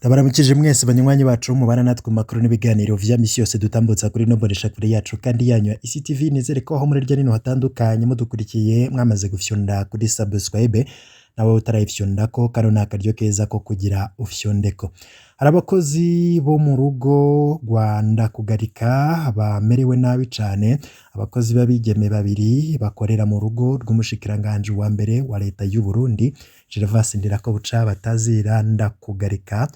Ndabaramukije mwese banywanyi bacu mubana natwe mu makuru n'ibiganiro vya misi yose dutambutsa kuri ino mboneshakure yacu kandi yanyu ya ICTV. Nizere ko aho muri hirya nino hatandukanye mudukurikiye mwamaze gufyonda kuri subscribe. Nawe utarayifyondako, kano ni akaryo keza ko kugira ufyondeko. Hari abakozi bo mu rugo rwa Ndakugarika bamerewe nabi cane. Abakozi b'abigeme babiri bakorera mu rugo rw'umushikiranganji wa mbere wa leta y'u Burundi, Gervas Ndirakobuca, batazira Ndakugarika,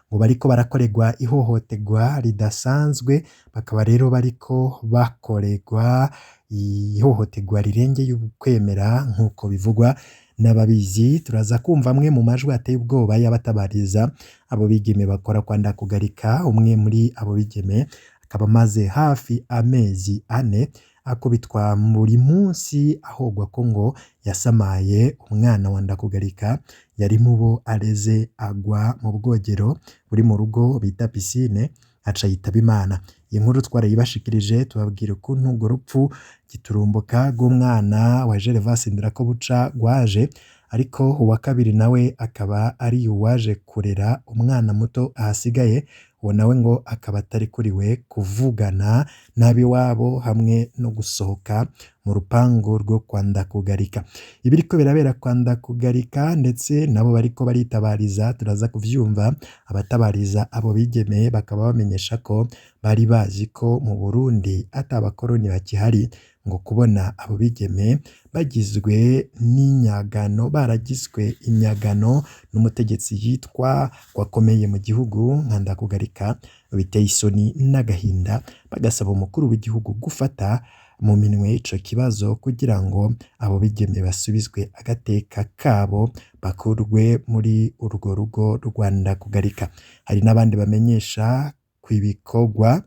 ngo bariko barakorerwa ihohoterwa ridasanzwe. Bakaba rero bariko bakorerwa ihohoterwa rirengeye ukwemera nk'uko bivugwa n'ababizi. Turaza kumva amwe mu majwi ateye ubwoba y'abatabariza abo bigeme bakora kwa Ndakugarika. Umwe muri abo bigeme akaba amaze hafi amezi 4 akubitwa buri munsi, ahogwa ko ngo yasamaye umwana wa Ndakugarika yari mu bo areze, agwa mu bwogero buri mu rugo bita piscine, aca yitaba Imana. Iyi nkuru twarayibashikirije, tubabwira ukuntu urwo rupfu giturumbuka rw'umwana wa Gervas Ndirakobuca rwaje, ariko uwa kabiri nawe akaba ari uwaje kurera umwana muto ahasigaye. Uwo nawe ngo akaba atarikuriwe kuvugana n'ab'iwabo hamwe no gusohoka mu rupangu rwo kwa Ndakugarika. Ibiriko birabera kwa Ndakugarika ndetse nabo bariko baritabariza turaza kuvyumva. Abatabariza abo bigeme bakaba bamenyesha ko bari bazi ko mu Burundi ata bakoroni bakihari, ngo kubona abo bigeme bagizwe n'inyagano, baragizwe inyagano n'umutegetsi yitwa ko akomeye mu gihugu nka Ndakugarika, biteye isoni n'agahinda. Bagasaba umukuru w'igihugu gufata mu minwe ico kibazo kugira ngo abo bigeme basubizwe agateka kabo, bakurwe muri urwo rugo rwa Ndakugarika. Hari n'abandi bamenyesha ko ibikorwa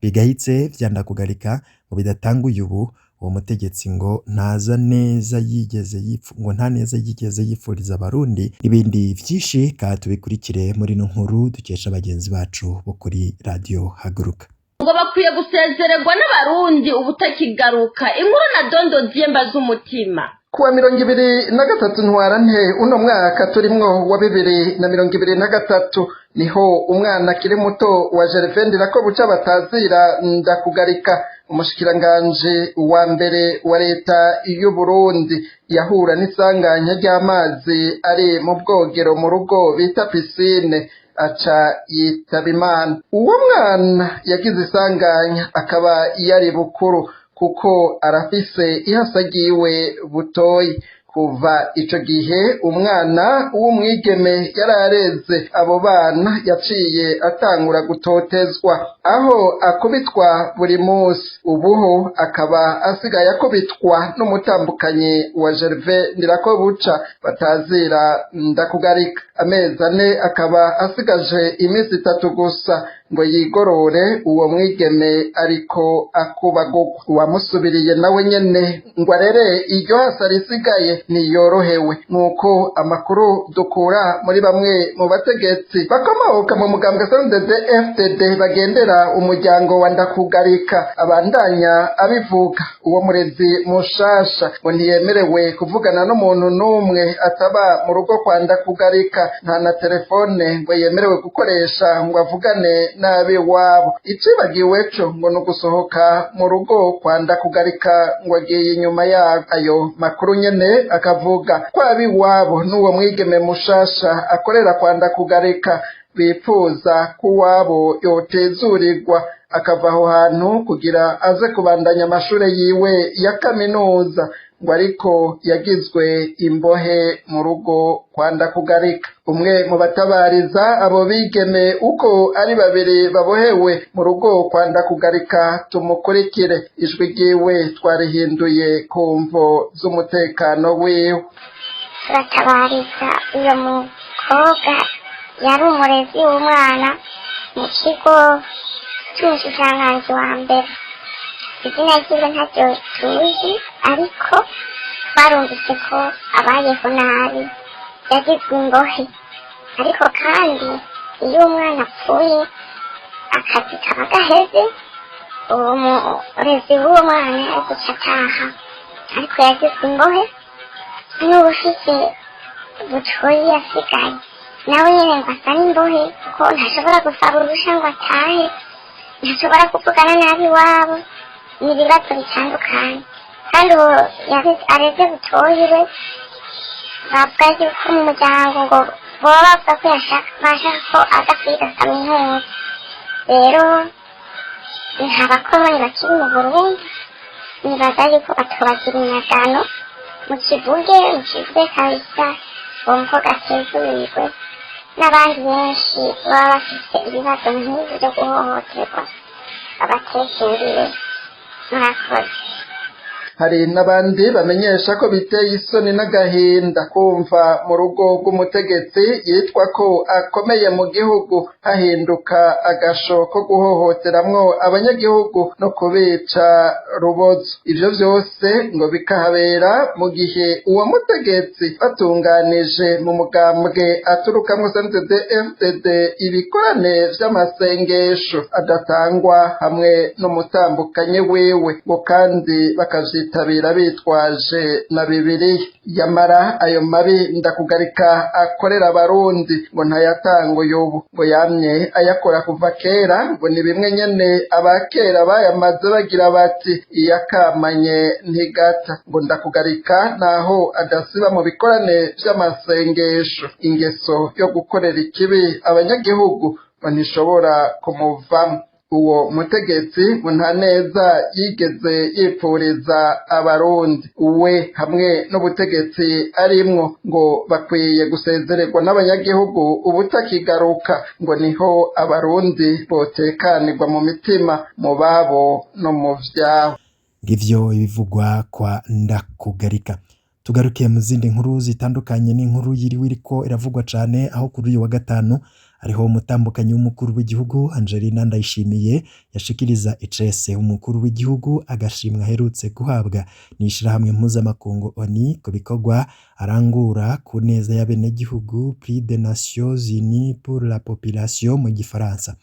bigayitse vya Ndakugarika ngo bidatanguye ubu. Uwo mutegetsi ngo ntaza neza yigeze ngo nta neza yigeze yifuriza Abarundi, n'ibindi vyinshi. Ka tubikurikire muri ino nkuru dukesha bagenzi bacu bo kuri Radio Haguruka. Ngo bakwiye gusezererwa n'Abarundi ubutakigaruka. Inkuru na Dondo Diemba z'umutima. Kuwa 23 Ntwarante uno mwaka turimwo wa 2023, niho umwana akiri muto wa Gervais Ndirakobuca batazira Ndakugarika, umushikiranganji wa mbere wa leta y'u Burundi, yahura n'isanganya ry'amazi ari mu bwogero mu rugo bita piscine, aca yitaba Imana. Uwo mwana yagize isanganya akaba yari bukuru, kuko arafise ihasa ryiwe Butoyi. Kuva ico gihe umwana w'umwigeme yari areze abo bana yaciye atangura gutotezwa, aho akubitwa buri munsi. Ubuho akaba asigaye akubitwa n'umutambukanyi wa Gervais Ndirakobuca batazira Ndakugarika. Amezi 4 akaba asigaje iminsi 3 gusa ngo yigorore. Uwo mwigeme ariko akubagurwa. Uwamusubiriye nawe nyene ngo arere iryo hasa risigaye ntiyorohewe, nk'uko amakuru dukura muri bamwe mu bategetsi bakomoka mu mugambwe CNDD FDD bagendera umuryango wa Ndakugarika abandanya abivuga. Uwo murezi mushasha ngo ntiyemerewe kuvugana n'umuntu n'umwe ataba mu rugo kwa Ndakugarika, nta na telefone ngo yemerewe gukoresha ngo avugane n'ab'iwabo. Icibagiwe co ngo ni ugusohoka mu rugo kwa Ndakugarika ngo agiye inyuma yayo. Ayo makuru nyene akavuga ko ab'iwabo n'uwo mwigeme mushasha akorera kwa Ndakugarika bipfuza ko uwabo yotezurirwa akava aho hantu kugira aze kubandanya amashure yiwe ya kaminuza, ngo ariko yagizwe imbohe mu rugo kwa Ndakugarika. Umwe mu batabariza abo bigeme uko ari babiri babohewe mu rugo kwa Ndakugarika, tumukurikire. Ijwi ryiwe twarihinduye ku mvo z'umutekano wiwe. Turatabariza uyo mukobwa yari umurezi w'umwana mu kigo cy'umushikiranganji wa mbere. Izina ryiwe ntaryo tuzi, ariko twarumvise ko abayeho nabi, yagizwe imbohe. Ariko kandi iyo umwana apfuye akazi kaba gaheze. Uwo murezi w'uwo mwana yari guca ataha, ariko yagizwe imbohe n'uwufise Butoyi yasigaye. Nawe nyene ngo asa n'imbohe, kuko ntashobora gusaba uruhusha ngo atahe, ntashobora kuvugana nabi iwabo. Ni ibibazo bitandukanye. Kandi ubu areze butoyi we, bavuga yuko mu muryango ngo boba bavuga ko yashaka, bashaka ko aza kwiga kaminuza. Rero nta bakoroni bakiri mu Burundi, nibaza yuko batobagira inyagano. Mukivuge, mukivuge kabisa, uwo mukobwa atezurirwe n'abandi benshi baba bafite ibibazo nk'ibi byo guhohoterwa, babatekerere. Murakoze. Hari n'abandi bamenyesha ko biteye isoni n'agahinda kumva mu rugo rw'umutegetsi yitwa ko akomeye mu gihugu hahinduka agasho ko guhohoteramwo abanyagihugu no kubica rubozo. Ivyo vyose ngo bikahabera mu gihe uwo mutegetsi batunganije mu mugambwe aturukamwo CNDD FDD ibikorane vy'amasengesho adatangwa hamwe n'umutambukanye wiwe, ngo kandi bakavyitabira bitwaje na Bibiliya. Yamara ayo mabi Ndakugarika akorera Abarundi ngo ntayatanguye ubu, ngo yamye ayakora kuva kera. Ngo ni bimwe nyene abakera bayamaze bagira bati: "Iyakamanye ntigata." Ngo Ndakugarika naho adasiba mu bikorane vy'amasengesho, ingeso yo gukorera ikibi abanyagihugu ngo ntishobora kumuvamo. Uwo mutegetsi ngo nta neza yigeze yipfuriza Abarundi. We hamwe n'ubutegetsi arimwo ngo bakwiye gusezererwa n'abanyagihugu ubutakigaruka, ngo niho Abarundi botekanirwa mu mitima, mu babo no mu vyabo. Ngivyo ibivugwa kwa Ndakugarika. Tugarukiye mu zindi nkuru zitandukanye, n'inkuru yiriwe iriko iravugwa cane, aho kuri uyu wa gatanu ariho umutambukanyi w'umukuru w'igihugu Angelina Ndayishimiye yashikiriza icese umukuru w'igihugu agashimwa aherutse guhabwa n'ishirahamwe mpuzamakungu ONU ku bikorwa arangura ku neza y'abenegihugu, Prix des Nations Unies pour la Population mu gifaransa.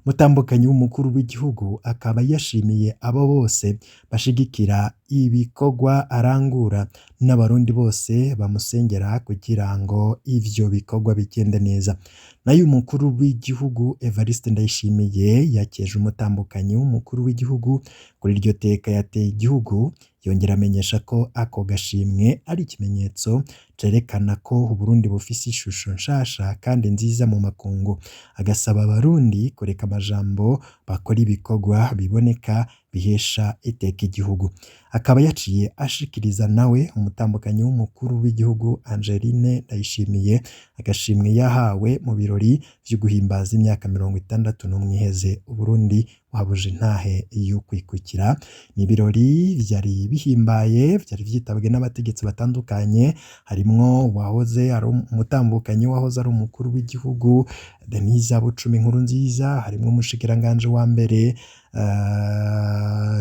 Mutambukanyi w'umukuru w'igihugu akaba yashimiye abo bose bashigikira ibikorwa arangura n'Abarundi bose bamusengera kugira ngo ivyo bikorwa bigende neza. Nayo umukuru w'igihugu Evariste Ndayishimiye yakeje umutambukanyi w'umukuru w'igihugu kuri iryo teka yateye igihugu, yongera amenyesha ko ako gashimwe ari ikimenyetso cerekana ko Uburundi bufise ishusho nshasha kandi nziza mu makungu, agasaba Abarundi kureka amajambo bakora ibikorwa biboneka bihesha iteka igihugu. Akaba yaciye ashikiriza nawe umutambukanyi w'umukuru w'igihugu Angeline Ndayishimiye agashimwe yahawe mu birori vyo guhimbaza imyaka 61 iheze Uburundi buhabuje intahe y'ukwikukira. Ni ibirori vyari bihimbaye, vyari vyitabwe n'abategetsi batandukanye, harimwo uwahoze ari umutambukanyi wahoze ari umukuru w'igihugu Denise Bucumi Nkurunziza, harimwo umushikiranganji wa mbere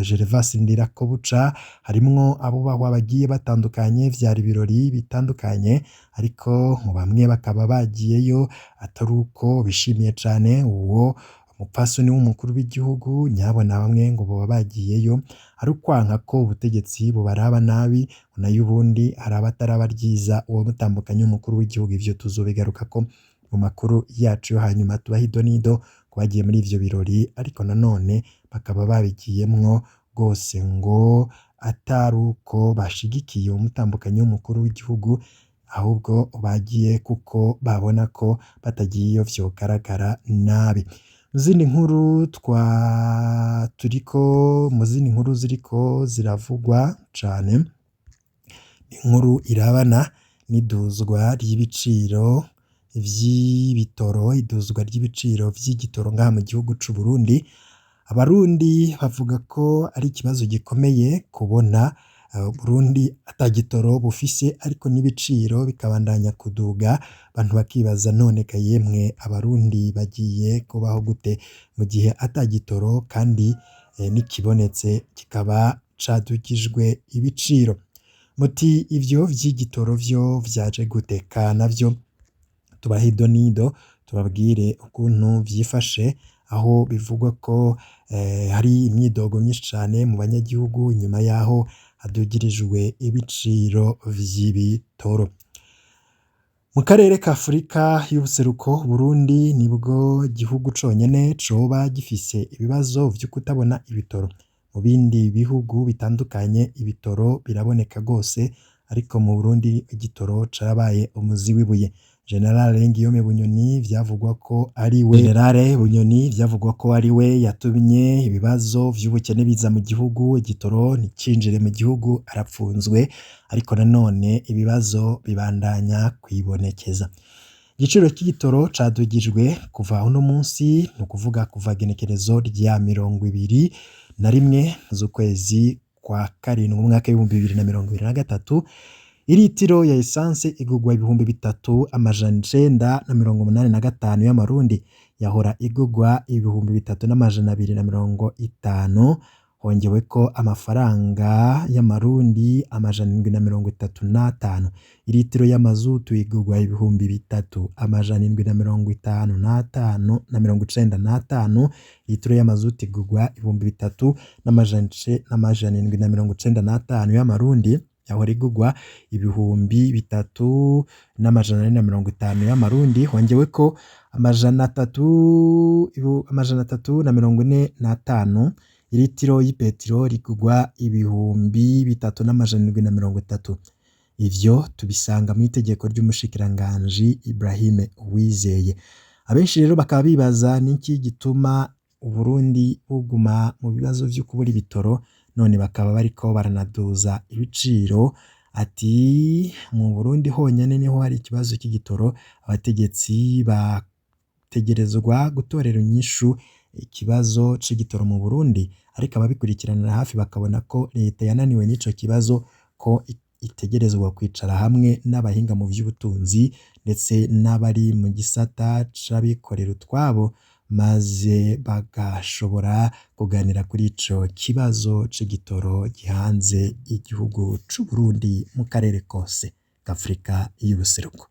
Gervas Ndirakobuca, harimwo abubahwa bagiye batandukanye. Vyari ibirori bitandukanye, ariko bamwe bakaba bagiyeyo atari uko bishimiye cane uwo mupfasoni w'umukuru w'igihugu. Nyabona bamwe ngo boba bagiyeyo ari ukwanka ko ubutegetsi bubaraba nabi, nayo ubundi hari abataraba ryiza uwo mutambukanyi w'umukuru w'igihugu. Ivyo tuzobigarukako mu makuru yacu yo hanyuma, tubahe idonido ku bagiye muri ivyo birori, ariko nanone bakaba babigiyemwo rwose ngo atari uko bashigikiye umutambukanyi w'umukuru w'igihugu, ahubwo bagiye kuko babona ko batagiyeyo vyogaragara nabi. Mu zindi nkuru twa turiko, mu zindi nkuru ziriko ziravugwa cane, inkuru irabana n'iduzwa ry'ibiciro vy'ibitoro, iduzwa ry'ibiciro vy'igitoro ngaha mu gihugu c'u Burundi. Abarundi bavuga ko ari ikibazo gikomeye kubona Burundi ata gitoro bufise, ariko n'ibiciro bikabandanya kuduga. Abantu bakibaza: none ka yemwe, Abarundi bagiye kubaho gute mu gihe ata gitoro, kandi n'ikibonetse kikaba cadugijwe ibiciro? Muti ivyo vy'igitoro vyo vyaje gute? Ka navyo tubahe idonido, tubabwire ukuntu vyifashe, aho bivugwa ko hari imyidogo myinshi cane mu banyagihugu inyuma yaho hadugirijwe ibiciro vy'ibitoro. Mu karere ka Afurika y'ubuseruko, Burundi nibwo gihugu conyene coba gifise ibibazo vyo kutabona ibitoro. Mu bindi bihugu bitandukanye ibitoro biraboneka gose, ariko mu Burundi igitoro carabaye umuzi w'ibuye. General Guillaume Bunyoni vyavugwa ko ari we General Bunyoni vyavugwa ko ari we yatumye ibibazo vy'ubukene biza mu gihugu, igitoro nticinjire mu gihugu, arapfunzwe, ariko nanone ibibazo bibandanya kwibonekeza. Igiciro c'igitoro cadugijwe kuva uno munsi, ni ukuvuga kuva igenekerezo rya 21 z'ukwezi kwa karindwi umwaka w'2023, iritiro ya esanse igurwa 3985 y'amarundi, yahora igurwa 3250, hongeweko amafaranga y'amarundi 735. Iritiro y'amazutu igurwa 3755 na 95, litiro y'amazutu igurwa 3795 y'amarundi, yahora igurwa 3450 y'amarundi, hongeweko 345. Iritiro y'ipetero rigurwa 3730. Ivyo tubisanga mw'itegeko ry'umushikiranganji Ibrahim Uwizeye. Abenshi rero bakaba bibaza niki gituma Uburundi buguma mu bibazo vyo kubura ibitoro, none bakaba bariko baranaduza ibiciro. Ati mu Burundi honyene niho hari ikibazo c'igitoro, abategetsi bategerezwa gutorera inyishu ikibazo c'igitoro mu Burundi, ariko ababikurikiranira hafi bakabona ko leta yananiwe n'ico kibazo, ko itegerezwa kwicara hamwe n'abahinga mu vy'ubutunzi ndetse n'abari mu gisata c'abikorera utwabo, maze bagashobora kuganira kuri ico kibazo c'igitoro gihanze igihugu c'Uburundi mu karere kose k'Afrika y'ubuseruko.